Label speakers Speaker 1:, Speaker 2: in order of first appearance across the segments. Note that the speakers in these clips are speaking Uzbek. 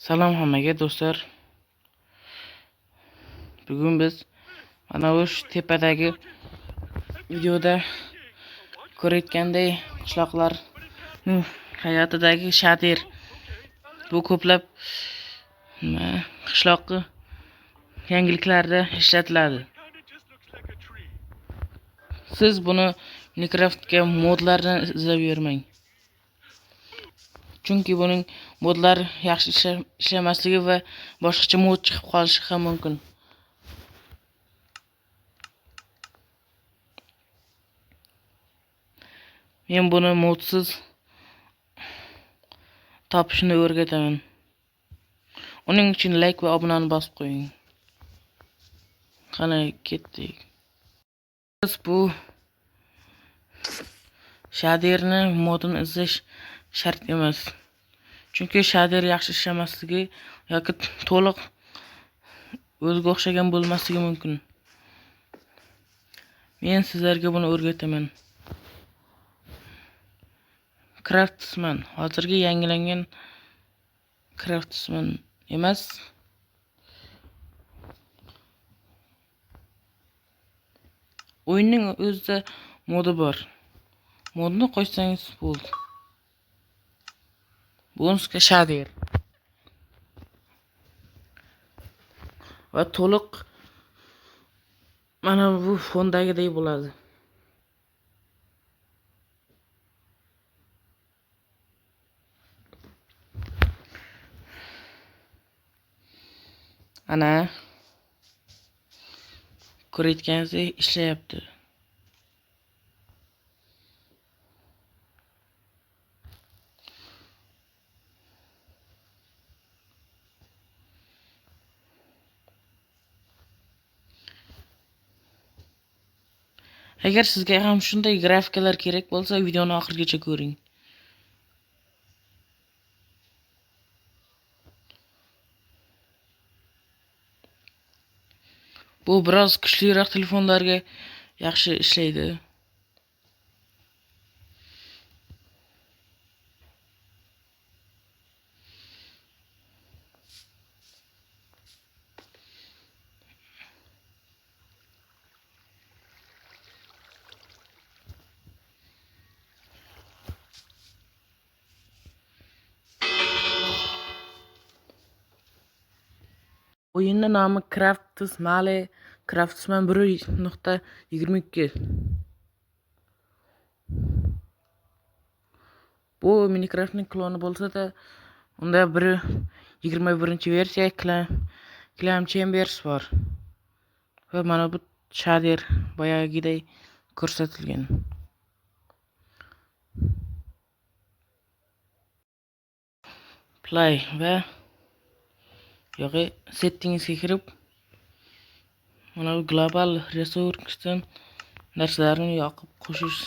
Speaker 1: Salom hammaga do'stlar. Bugun biz mana shu tepadagi videoda ko'rayotganday qishloqlarning hayotidagi shader. Bu ko'plab qishloqni yangiliklarda ishlatiladi. Siz buni Minecraftga modlardan izlab yurmang. Chunki buning modlar yaxshi ishlamasligi va boshqacha mod chiqib qolishi ham mumkin. Men buni modsiz topishni o'rgataman. Uning uchun like va obunani bosib qo'ying. Qani ketdik. Biz bu shaderni modini izlash shart emas. Chunki shader yaxshi ishlamasligi yoki to'liq o'ziga o'xshagan bo'lmasligi mumkin. Men sizlarga buni o'rgataman. Craftsman, hozirgi yangilangan Craftsman emas. O'yinning o'zida modi bor. Modni qo'ysangiz bo'ldi. Bonusga shader. Va to'liq mana bu fondagidek bo'ladi. Ana ko'rayotganingizdek ishlayapti. Agar sizga ham shunday grafikalar kerak bo'lsa, videoni oxirigacha ko'ring. Bu biroz kuchliroq telefonlarga yaxshi ishlaydi. O'yinning nomi Craftsmale, Craftsman 1.22. Bu Minecraftning kloni bo'lsa-da, unda 1.21 versiya Clam Chambers bor. Va mana bu shader boyagiday ko'rsatilgan. Play va yoki settingsga kirib mana bu global resursdan narsalarni yoqib qo'shish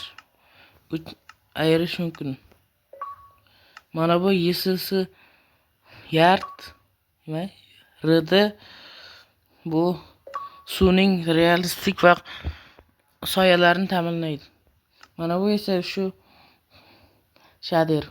Speaker 1: ayirish mumkin. Mana bu ESS yard nima RD bu suvning realistik va soyalarini ta'minlaydi. Mana bu esa shu shader.